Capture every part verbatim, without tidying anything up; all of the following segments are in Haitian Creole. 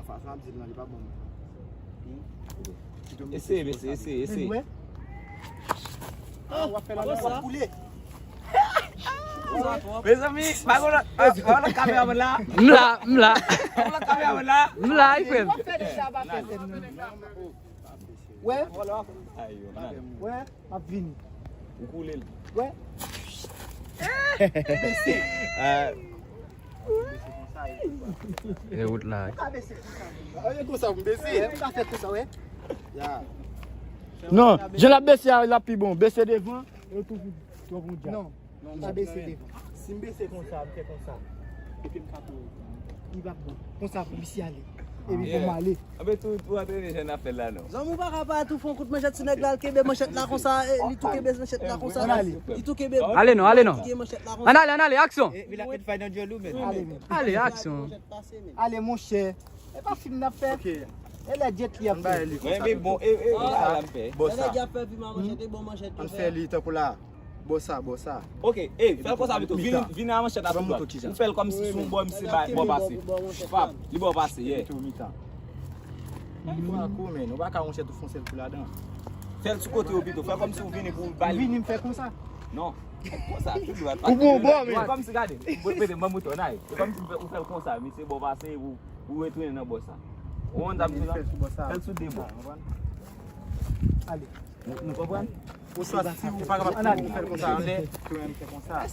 Fason ap di l lan, li pa bon. Eseye, mesye, eseye, eseye. Ah, w ap fè la, w ap koule. Mezanmi, pa gen lòt, pa gen lòt kameraman la. M la, m la, Pa gen lòt kameraman la. m la, frè m. W ap fè deja, w ap fè sèn nan. Wè, Ayo, man. Wè, m ap vini. Ou koule l. Wè. Ah, E wout la. Ou ka bese konsa. Ou ka fè konsa, wè. Ya. Non, jan l ap bese a, l ap pi bon. Bese devan, e w tou tou pou djab. Non, non, pa bese devan. Si m bese konsa, m fè konsa. Epi m ka kouri. Li p ap bon. Konsa pou misye ale. Epi pou m ale. Anben tou, tou antrene jan n ap fè l la, non. Zanmi, ou pa ka pa tou fè yon kout manchèt sou nèg la, l kenbe manchèt la konsa, e, li tou kenbe manchèt la konsa. Li tou kenbe. Ale non, ale non. Kenbe manchèt la konsa. Ann ale, ann ale, aksyon. Ale, men. Ale, aksyon. Ale, monchè. E pa fim n ap fè. E lè Jet Li ap fè. Men, men bon, e, e, e, sa la m fè. Bon, sa. Nèg y ap fè pim a manchèt, e bon manchèt yo Ann fè. Fè li tankou la. Bon, sa, bon, sa. Ok, e, fè l konsa pito. Vin, vin a manchèt la tou dwat. Ou fè l kòmsi sou yon bò, misye ba, bò pase. Pap, li bò pase, yeah. Tou mitan. Ou pa kou, men. Ou pa ka yon chèt ou fon sèl kou ladan. Fè l sou kote yo pito. Fè kòmsi ou vini pou ba li. Vini m fè konsa. Non. Konsa, tou dwat. Ou bon bò, men. Kòmsi, gade. Mete m ban mouton, n ale. Se kòmsi ou fè l konsa, misye bò pase, ou, ou retounen nan bò sa. Ou konn sa m di la? Fè l sou de bò. Ale. Nou, nou konprann? Oswa si ou pa kapab fè l konsa anlè, ou menm fè konsa.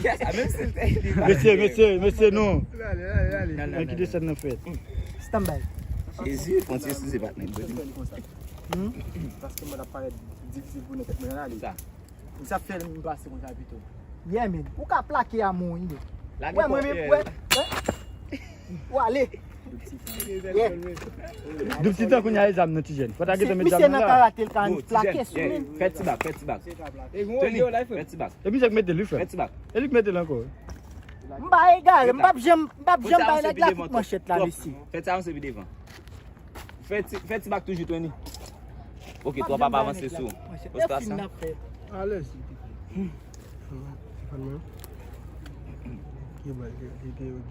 Yes, a menm si l te. Mesye, mesye, mesye, non. Ale, ale, ale. Nan kite sèn nan fèt. Stand by. Jezi, fon ti eskize patnè. Paske mwen ap parèt difisil pou nou tèt mwen ale. Sa. Sa fè m pase konsa pito. Yeah, man. Ou ka plake a mwen, wi. Lage Wè, mwen, kò, men, eh, wè. Wè. Ou ale. Yeah. Dou pti tan kounye a e zam nan ti jèn. Fò ta gentan met Misye zam nan nan la. Karate, l ka Bon, ti plake jèn, sou yeah. men. Fè ti bak, fè ti bak. Tony, fè ti bak. E misye k mete l, wi, frè. Fè ti bak. E li k mete l ankò. M pa egare, m p ap janm, m p ap Fò janm ti bay avanse nèg pi la devan kout twòp. manchèt la, Twòp. Mesye. Fè ti avanse pi devan. Fè ti, fè ti bak toujou, Tony. Ok, twòp ap avanse sou. Ostasyon. Alèz.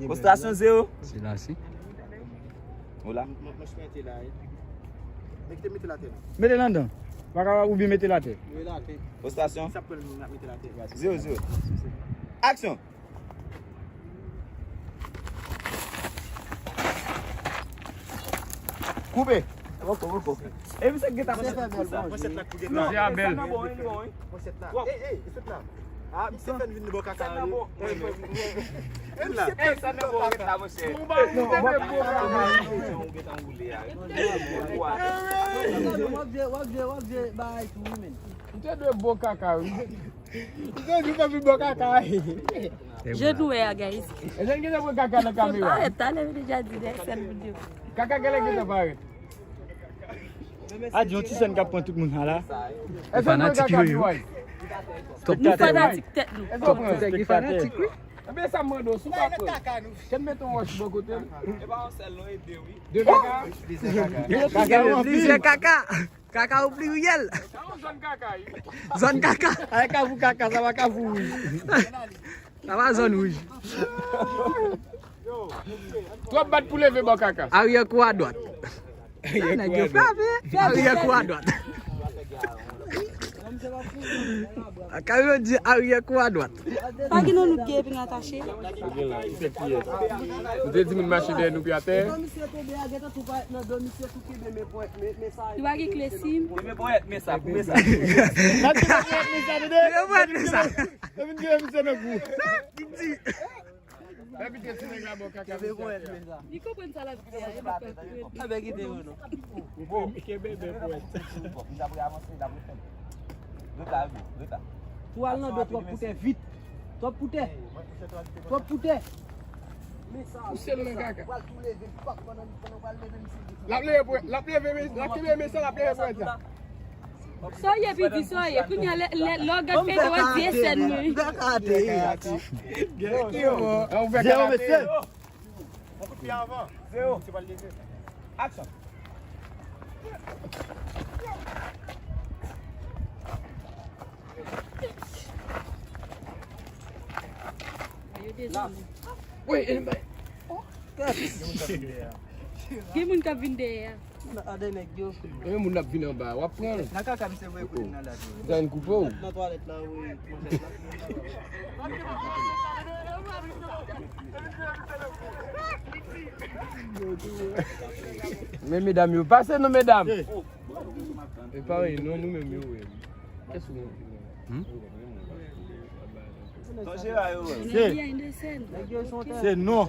Ostasyon zewo. Se la si. Ou la? Mwen mete la. Mete mete la tè. Mete l anndan. Pa ka oubyen mete l atè. Mete la tè. Ostasyon. Sa pral mete la tè. Zewo zewo. Aksyon. Koupe. E misye gentan konsa. Manchèt la kou gentan. Non, sa nan bon, li bon, wi. Manchèt la. Twòp. Ey, ey, sot la. Ah, misye fèk vin bò kaka. Sa nan bon. Ey, sa nan bon. Reta, monchè. Non, bon. Ou gentan woule a. W ap jwe, w ap jwe, w ap jwe bagay tou, wi, men. M te dwe bò kaka, wi. M te di fè vin bò kaka, wi. Je nou wè a, guys. E jan gen nan bò kaka nan Se kamera. Parèt, talè m deja di dèyè sèn moun yo. Kaka genlè gentan parèt. A di yon ti sèn k ap pran tout moun sa la. Èske fanatik yo, yo. Nou fanatik tèt nou. Èske w pran? Fanatik, wi. Ebyen sa m mande w, si w pa pran. Kèt mete yon wòch bò kote m. De kaka. Plizyè kaka. Kaka o pliryèl. Zòn kaka. Ay, Kafou kaka, sa pa Kafou wouj. Sa pa zòn wouj. Twòp bat pou leve bò kaka. Aryè kou adwat. Nèg yo frape. Aryè kou adwat. Kaka yo di aryè kou adwat. Pa gen nou nou gen epi n atache. Nou te di moun mache dèyè nou pi atè. Li pa gen kle sim. Men ponyèt men sa, pou men sa. Yo mwen di sa. Epi gen misye nan kou. Epi te ti nèg la bò kaka. Li konprann sa l ap di a, e pa fè kouwèt. Abè kite yo non. Kenbe bè ponyèt. Tou al nan do twòp poutè vit. Twòp poutè. Twòp poutè. Pouse l nan kaka. Pral tou leve, pap, pandan li, pandan pral leve, misye di. L ap leve ponyèt, l ap leve men, l ap kenbe men sa, l ap leve ponyèt la. Sa w ye, P D, sa w ye? Kounye a, lè, lè, lè w gad P D, w ap di e sèn mwen. Bèk ateri. Zewo, mesye. Zewo. Aksyon. Wi, e bay. Gen moun k ap vin dèyè a. Ade nèg yo. E moun ap vin anba, w ap pran l. Nan kaka misye voye kote nan la. Zan koupe w. Nan twalèt la, wi. Men medam yo, pase non medam. E pa wè non, nou menm yo wè. Kès ou menm? Hmm? Se, se non.